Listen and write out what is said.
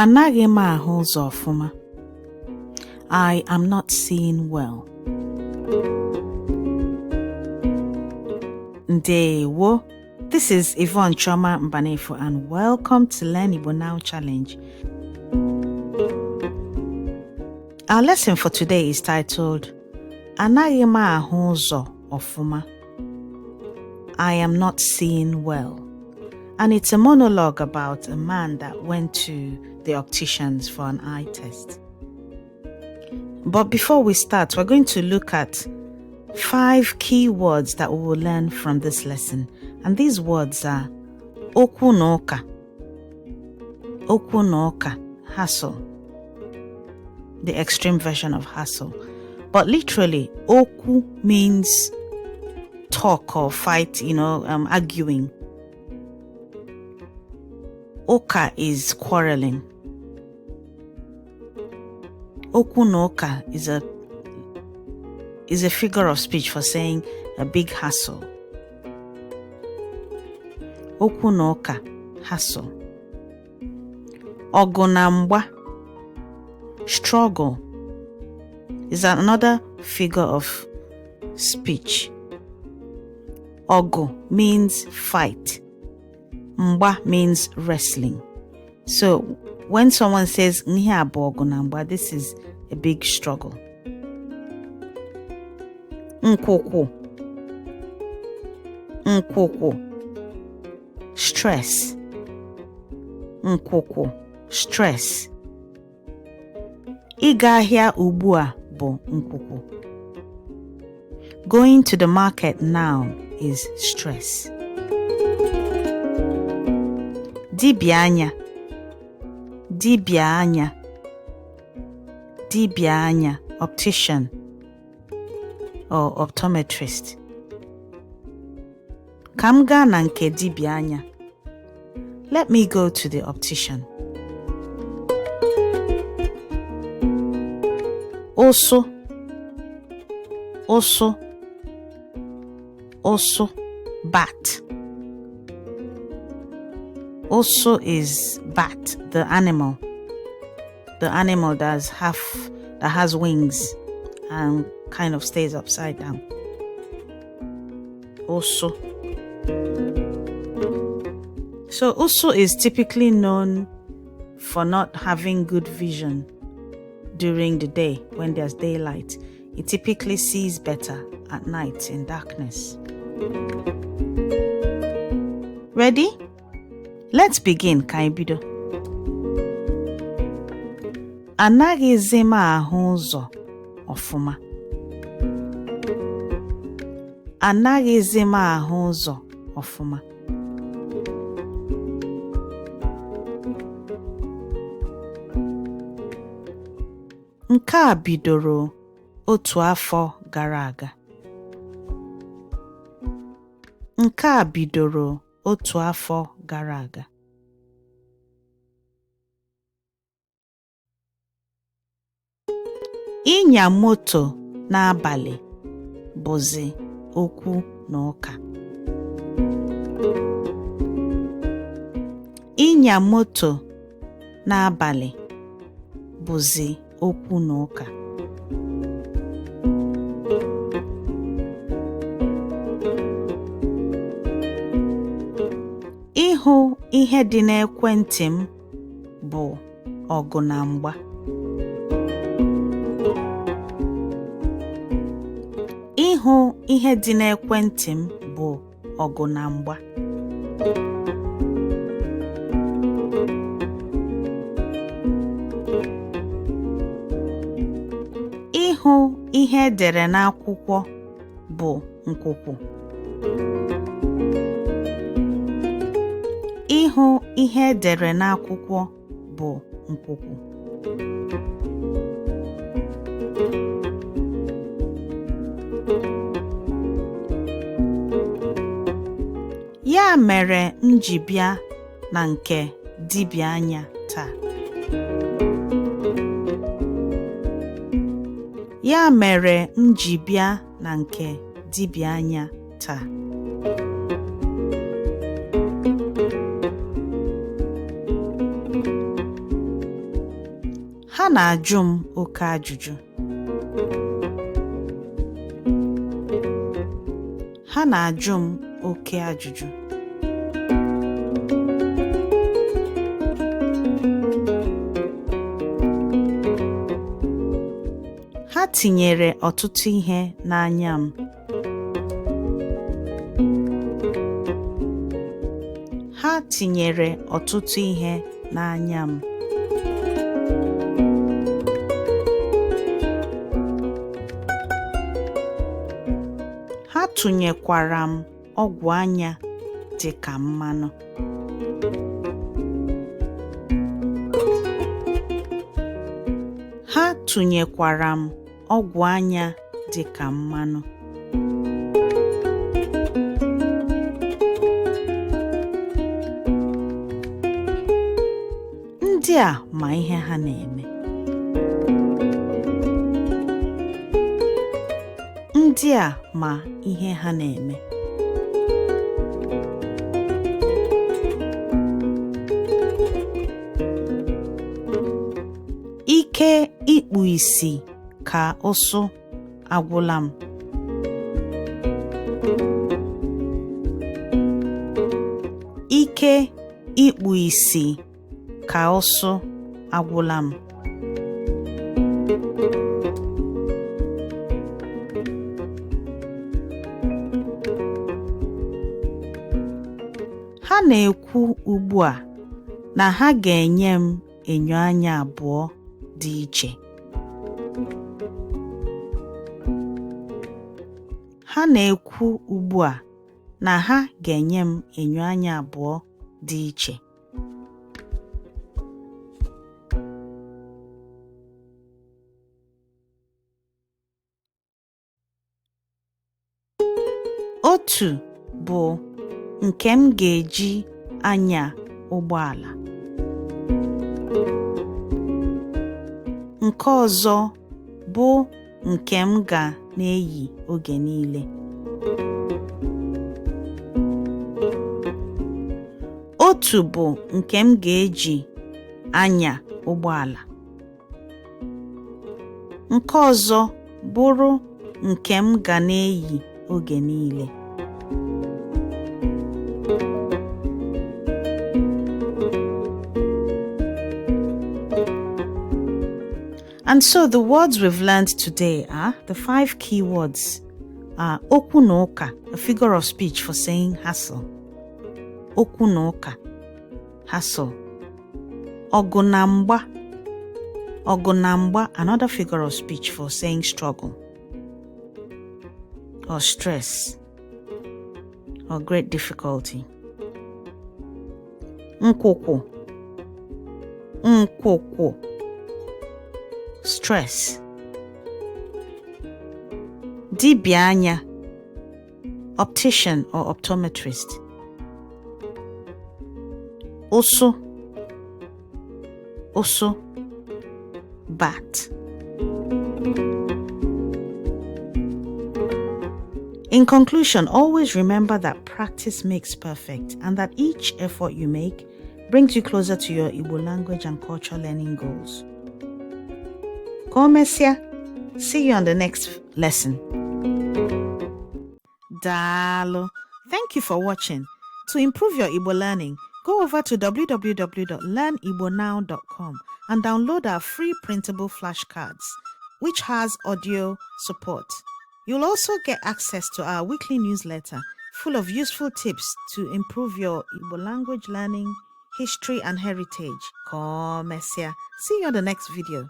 Anaghị m ahụ ụzọ ọfụma. I am not seeing well. Ndewo. This is Yvonne Choma Mbanefo and welcome to Learn Igbo Now Challenge. Our lesson for today is titled Anaghị m ahụ ụzọ ọfụma. I am not seeing well. And it's a monologue about a man that went to the opticians for an eye test. But before we start, we're going to look at five key words that we will learn from this lesson. And these words are okwu na ụka, okwu na ụka, hassle, the extreme version of hassle. But literally, okwu means talk or fight, arguing. Ụka is quarreling. Okwu na ụka is a figure of speech for saying a big hassle. Okwu na ụka, hassle. Ọgụ na mgba, struggle, is another figure of speech. Ọgụ means fight. Mgba means wrestling. So when someone says ihe a bụ ọgụ na mgba, this is a big struggle. Nkwụkwụ, nkwụkwụ, stress. Nkwụkwụ, stress. Ịga ahịa ugbu a bụ nkwụkwụ. Going to the market now is stress. Dibịa anya, dibịa anya, dibịa anya, optician or optometrist. Ka m gaa na nke dibịa anya. Let me go to the optician. Ụsụ, ụsụ, ụsụ, bat. Ụsụ is bat, the animal. The animal that has wings and kind of stays upside down. Ụsụ. So ụsụ is typically known for not having good vision during the day when there's daylight. It typically sees better at night in darkness. Ready? Let's begin, ka anyị bido. Anaghịzi m ahụ ụzọ ọfụma. Anaghịzi m ahụ ụzọ ọfụma. Nke a bidoro otu afọ gara aga. Nke a bidoro otu afọ gara aga. Ịnya moto n'abalị bụzi okwu na ụka. Ịnya moto n'abalị bụzi okwu na ụka. Ịhụ ihe dị n'ekwentị m bụ ọgụ na mgba. Ịhụ ihe dị n'ekwentị m bụ ọgụ na mgba. Ịhụ ihe edere n'akwụkwọ bụ nkwụkwụ. Ịhụ ihe edere n'akwụkwọ bụ nkwụkwụ. Ya mere m ji bịa na nke dibịa anya taa. Ya mere m ji bịa na nke dibịa anya taa. na-ajụ m oke ajụjụ. Ha na-ajụ m oke ajụjụ. Ha tinyere ọtụtụ ihe n'anya m. Ha tinyere ọtụtụ ihe n'anya m. Ha tụnyekwara m ọgwụ anya dị ka mmanụ. Ha tụnyekwara m ọgwụ anya dị ka mmanụ. Ndị a ma ihe ha na-eme. Ndị a ma ihe ha na-eme. Ike ikpu isi ka ụsụ agwụla m. Ike ikpu isi ka ụsụ agwụla m. Ha na-ekwu ugbu a na ha ga-enye m enyo anya abụọ dị iche. Ha na-ekwu ugbu a na ha ga-enye m enyo anya abụọ dị iche. Otu bụ nke m ga-eji anya ụgbọala. Nke ọzọ bụ nke m ga na-eyi oge niile. Otu bụ nke m ga-eji anya ụgbọala. Nke ọzọ bụrụ nke m ga na-eyi oge niile. And so the words we've learned today are the five key words are okwu na ụka, a figure of speech for saying hassle. Okwu na ụka, hassle. Ọgụ na mgba, ọgụ na mgba, another figure of speech for saying struggle or stress or great difficulty. Nkwụkwụ, nkwụkwụ, stress. Dibịa anya, optician or optometrist. Ụsụ, ụsụ, bat. In conclusion, always remember that practice makes perfect and that each effort you make brings you closer to your Igbo language and culture learning goals. Ka o mesịa, see you on the next lesson. Daalụ. Thank you for watching. To improve your Igbo learning, go over to www.learnigbonow.com and download our free printable flashcards, which has audio support. You'll also get access to our weekly newsletter full of useful tips to improve your Igbo language learning, history, and heritage. Ka o mesịa. See you on the next video.